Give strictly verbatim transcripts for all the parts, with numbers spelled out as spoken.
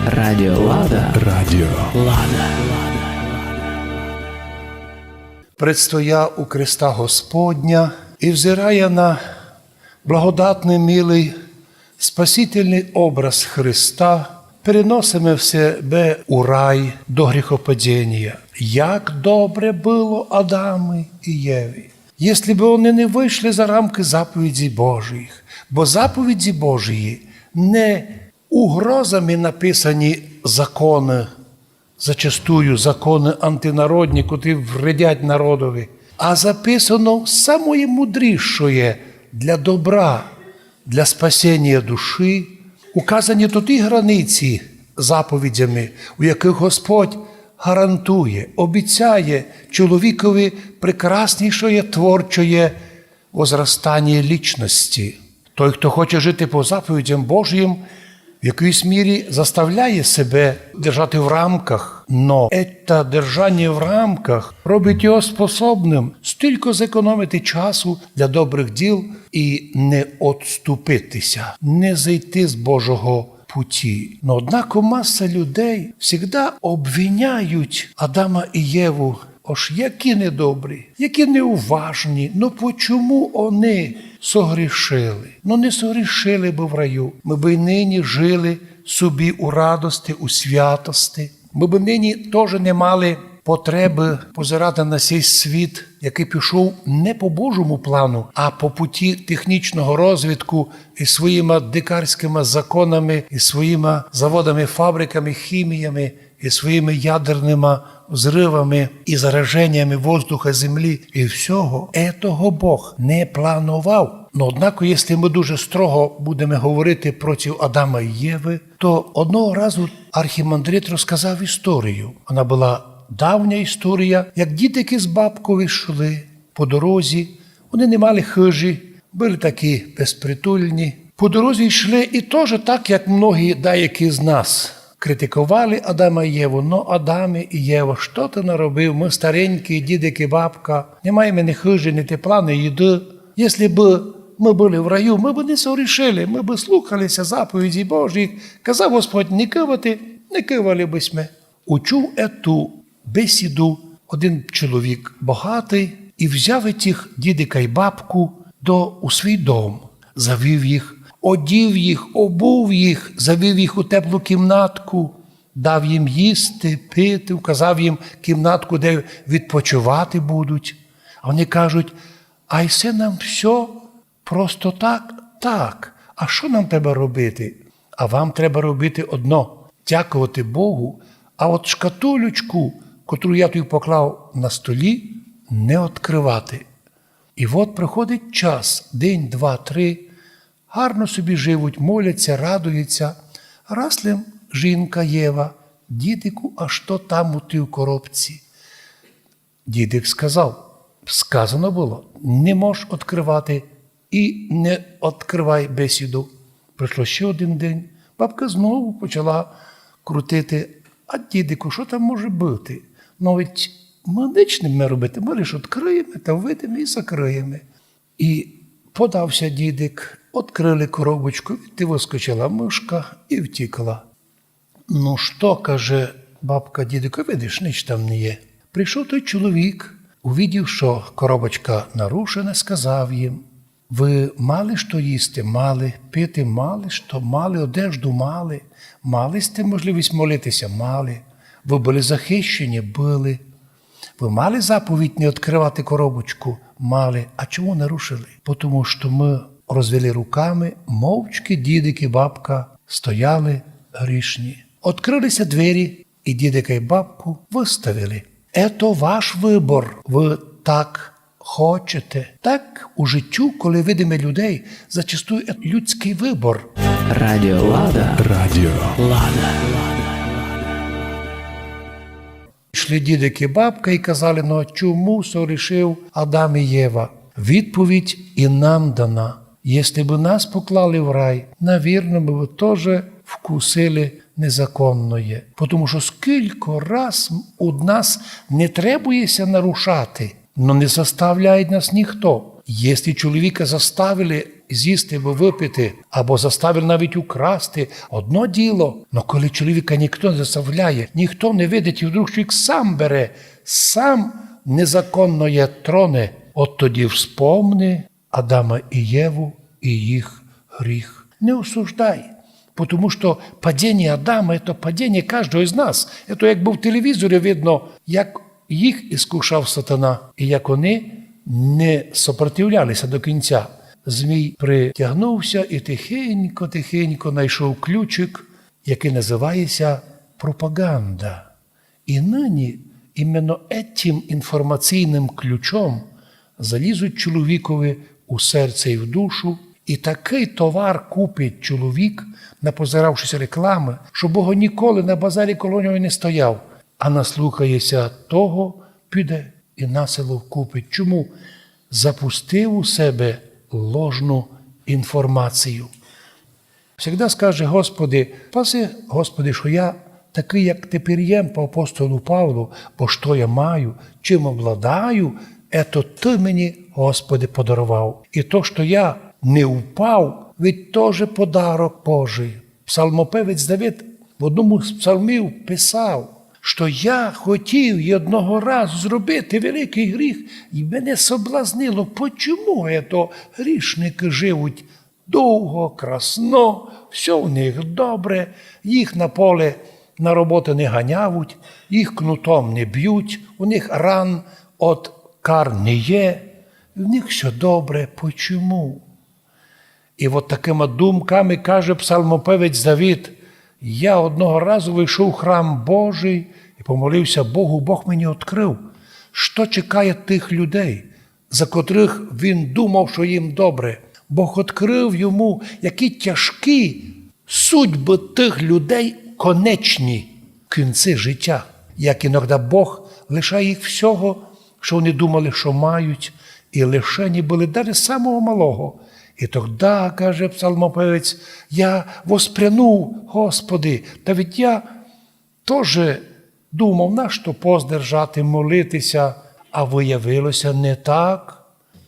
Радіо Лада. Радіо Лада. Предстоя у креста Господня и взирая на благодатный, милый, спасительный образ Христа, переносиме в себе у рай до гріхопаденія. Як добре было Адамы и Єві, если бы они не вышли за рамкы заповідей Божих, бо заповіді Божії не угрозами написані законы, зачастую законы антинародні, котрі вредять народови, а записано самоє мудрішоє для добра, для спасенія душі, указані тоті границі заповідями, у якых Господь гарантує, обіцяє чоловікови прекраснішоє творчоє возрастаніє лічности. Той, хто хоче жити по заповідям Божим, в якійсь мірі заставляє себе держати в рамках, но це держаня в рамках робить його способным стілько зекономити часу для добрых діл и не отступити ся, не зійти з Божого путі. Но однако маса людей всегда обвиняють Адама и Єву, ож які недобрі, які неуважні, но почому они согрішили? Но не согрішили бы в раю, мы бы и нині жили собі у радости, у святости. Мы бы нині тоже не мали потребы позирати на сей світ, якый пішов не по Божому плану, а по путі технічного розвитку и своїма дикарськыма законами, и своїма заводами, фабриками, хіміями, и своїми ядерныма взрывами и заражениями воздуха, землі и всього. Етого Бог не планував. Но однако, если мы дуже строго будеме говорити проти Адама и Євы, то одного разу архімандрит розказав історію. Она была давня історія, як дідик из бабков йшли по дорозі. Они не мали хыжі, были такі безпритульні. По дорозі йшли и тоже так, як многі, деякі з нас, критиковали Адама и Єву. Но, Адаме и Єва, што ты наробив? Мы старенькі, дідик и бабка, не маєме ні хыжі, ні тепла, ні їды. Если бы мы были в раю, мы бы не согрішили, мы бы слухали ся заповіді Божі. Казав Господь не кывати, не кывали бы сьме. Учув ету бесіду один чоловік богатый и взяв етих дідика и бабку до, у свій дом, завів їх, одів їх, обув їх, завів їх у теплу кімнатку, дав їм їсти, пити, указав їм кімнатку, де відпочивати будуть. А они кажуть: «А й се нам всьо просто так?» «Так, а што нам треба робити?» «А вам треба робити одно: дякувати Богу, а от шкатулечку, котру я туй поклав на столі, не открывати». И от приходить час, день, два, три, гарно собі живуть, моляться, радуються. Раз лем жінка Єва: «Дідику, а што там у тій коробці?» Дідик сказав: «Сказано было, не мож открывати, и не открывай бесіду». Пройшло ще один день, бабка знову почала крутити: «А, дідику, што там може быти? Но ведь мы нич не будеме робити, мы лиш открыєме та выдиме и закрыєме». И подав ся дідик, открыли коробочку, відти выскочила мышка и втікла. «Ну што, — каже бабка дідикови, — видиш, нич там не є». Прийшов той чоловік, увидів, што коробочка нарушена, сказав їм: «Вы мали што їсти? Мали. Пити мали? Што мали? Одежду мали? Мали сьте можливість молити ся? Мали. Вы были захищені? Были. Вы мали заповідь не открывати коробочку? Мали. А чому нарушили? Потому што мы розвели руками, мовчки дідик и бабка стояли грішні. Открыли ся двері, и дідика и бабку выставили. Ето ваш выбор, вы так хочете». Так у житю, коли видиме людей, зачастую ето людськый выбор. Радіо Лада. Радіо Лада. Йшли дідик и бабка и казали: «Но чому согрішив Адам и Єва?» Відповідь и нам дана. Если бы нас поклали в рай, навірно, мы бы тоже вкусили незаконноє. Потому што скілько раз од нас не требує ся нарушати, но не заставляє нас ніхто. Якщо чоловіка заставили з'їсти або випити, або заставили навіть украсти, одно діло. Но коли чоловіка ніхто не заставляє, ніхто не видить, і вдруг чоловік сам бере, сам незаконно є троне, от тоді вспомни Адама і Єву і їх гріх. Не осуждай, тому що падіння Адама — це падіння кожного з нас. Це якби в телевізорі видно, як їх іскушав сатана, і як вони не сопротивлялися до кінця. Змій притягнувся і тихенько-тихенько знайшов ключик, який називається пропаганда. І нині іменно етім інформаційним ключом залізуть чоловікові у серце і в душу, і такий товар купить чоловік, напозиравшись реклами, щоб його ніколи на базарі коло нього не стояв, а наслухається того, піде і насилу купить. Чому? Запустив у себе ложну інформацію. Всегда скаже: «Господи, спаси, Господи, що я такий, як тепер є, по апостолу Павлу, бо що я маю, чим обладаю, ето Ти мені, Господи, подарував. І то, що я не впав, ведь тоже подарок Божий». Псалмопевець Давид в одному з псалмів писав, що я хотів і одного разу зробити великий гріх, і мене соблазнило. Почому ето грішники живуть довго, красно, все в них добре, їх на поле, на роботу не ганявуть, їх кнутом не бють, у них ран от кар не є, в них все добре. Почому? І от такими думками каже псалмопевець Давид: «Я одного разу вийшов в храм Божий і помолився Богу, Бог мені відкрив, що чекає тих людей, за котрих він думав, що їм добре». Бог відкрив йому, які тяжкі судьби тих людей, конечні кінці життя. Як іноді Бог лишає їх всього, що вони думали, що мають, і лишені були навіть самого малого. І тогда, каже псалмопевець, я воспрянув: «Господи, та ведь я тоже думав, нашто пост держати, молитися, а виявилося не так.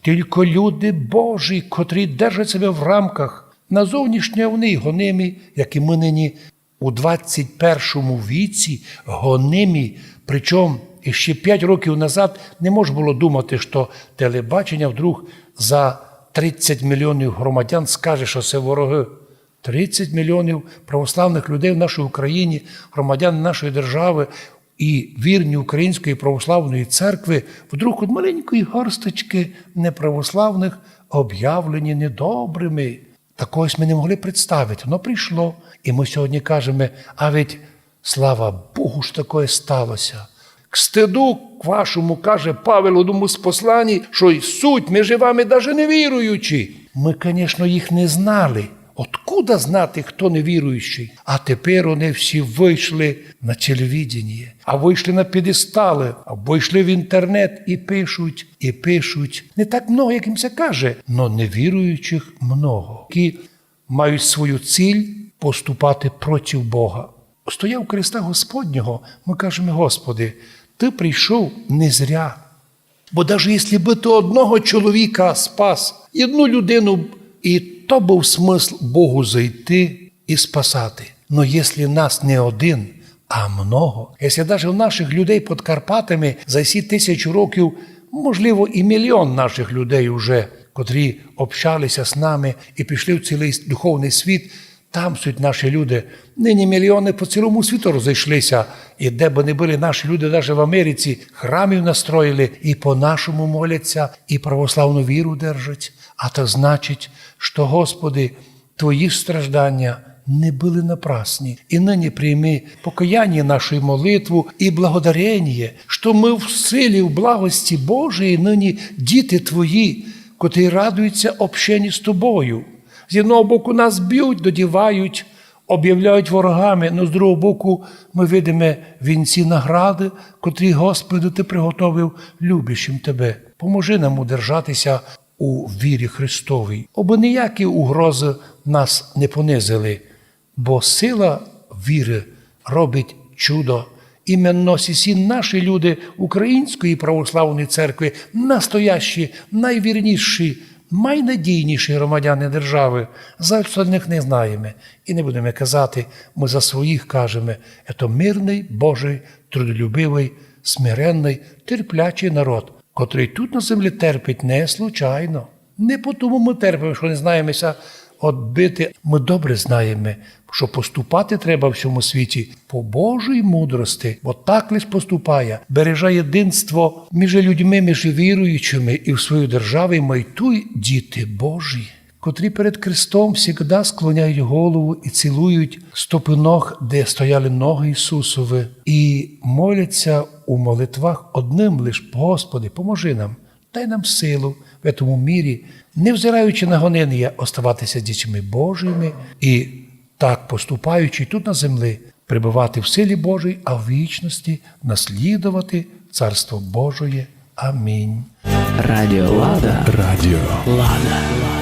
Тільки люди Божі, котрі держать себе в рамках, на зовнішнє вони гонимі, як і ми нині у двадцять першому віці гонимі. Причому іще п'ять років назад не мож було думати, що телебачення вдруг за тридцять мільйонів громадян скаже, що це вороги». Тридцять мільйонів православних людей в нашій Україні, громадян нашої держави і вірні Української православної церкви, вдруг від маленької горсточки неправославних об'явлені недобрими. Такого ми не могли представити. Воно прийшло, і ми сьогодні кажемо: «А ведь слава Богу, що таке сталося». «К стыду к вашому, — каже Павел у одному з послань, — що й суть межи вами даже невіруючі». Ми, звісно, їх не знали. Откуда знати, хто невіруючий? А тепер вони всі вийшли на телевидение, а вийшли на п'єдестали, а вийшли в інтернет і пишуть, і пишуть. Не так много, як їм ся каже, но невіруючих много, які мають свою ціль поступати проти Бога. Стояв креста Господнього, ми кажемо: «Господи, Ти прийшов не зря». Бо даже якщо би Ти одного чоловіка спас, одну людину, і то був смысл Богу зайти і спасати. Но якщо нас не один, а много, якщо даже в наших людей під Карпатами за сі тисячу років, можливо, і мільйон наших людей уже, котрі общалися з нами і пішли в цілий духовний світ, там суть наші люди. Нині мільйони по цілому світу розійшлися, і де би не були наші люди, навіть в Америці, храмів настроїли, і по-нашому моляться, і православну віру держать. А то значить, що, Господи, Твої страждання не були напрасні. І нині прийми покаяння, нашу молитву і благодарення, що ми в силі, в благості Божої нині діти Твої, котрі радуються общенню з Тобою. З одного боку нас б'ють, додівають, об'являють ворогами, но з другого боку ми видимо вінці, награди, котрі, Господи, Ти приготовив любящим Тебе. Поможи нам удержатися у вірі Христовій, обы ніякі угрозы нас не понизили, бо сила віры робить чудо, Именно сі, сі наші люди Української православної церкви, настоящі, найвірніші, найнадійніші громадяни держави. Жаль, што за них не знаєме і не будеме казати, мы за своїх кажеме. Ето мирный, Божый, трудолюбивый, смиренный, терплячый народ, котрый тут на землі терпить не случайно. Не потому мы терпиме, што не знаєме ся одбити. Мы добре знаєме, што поступати треба в сьому світі по Божій мудрости, бо так лиш поступає, береже єдинство між людьми, між віруючими і в своїй державі, май туй діти Божі, котрі перед Христом всегда склоняють голову і цілують стопы ног, де стояли ноги Ісусовы, і моляться у молитвах одным лиш: Господи, поможи нам, дай нам силу в этому мірі, не взираючи на гонення, оставатися дітьми Божими і, так поступаючи тут на землі, пребывати в силі Божій, а в вічности наслідовати Царство Божоє. Амінь. Радіо Лада. Радіо Лада.